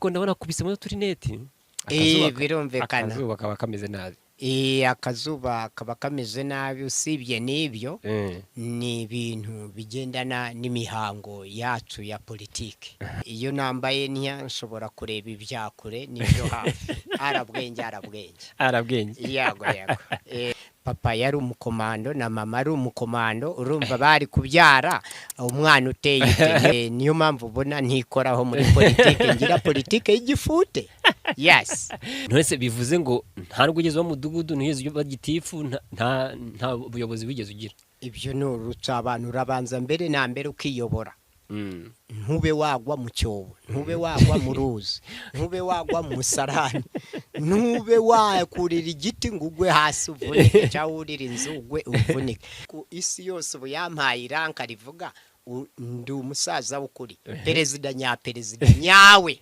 Ariko ndabona kubisemo n'uturineti. Birumvikana. Akazuba kaba kameze nabi. Akazuba kaba kameze nabi. Usibye n'ibyo, ni ibintu bigendana n'imihango yacu ya politiki. Iyo nambaye ntya nshobora kureba ibya kure n'ibyo hafi. Arabwenge, arabwenge. Arabwenge. Yego. Papa yari umukomando na mama ari umukomando. Urumva bari kubyara umwana uteye ute? Niyo mpamvu ubona ntikoraho muri politiki, ngira politiki y'igifute, yes. None se bivuze ngo nta nubwo ugeze mudugudu, ntigeze uba gitifu, nta buyobozi wigeze ugira? Ibyo ni uruca abantu. Urabanza mbere na mbere ukiyobora, ntube wagwa mu cyobo, ntube wagwa mu ruzi, ntube wagwa mu musarani, ntube wakurira igiti ngo ugwe hasi uvunike, cyangwa wurire inzu ugwe uvunike. Ku isi yose ubu yampaye iranka rivuga ndi umusaza w'ukuri, perezida nyaperezida nyawe.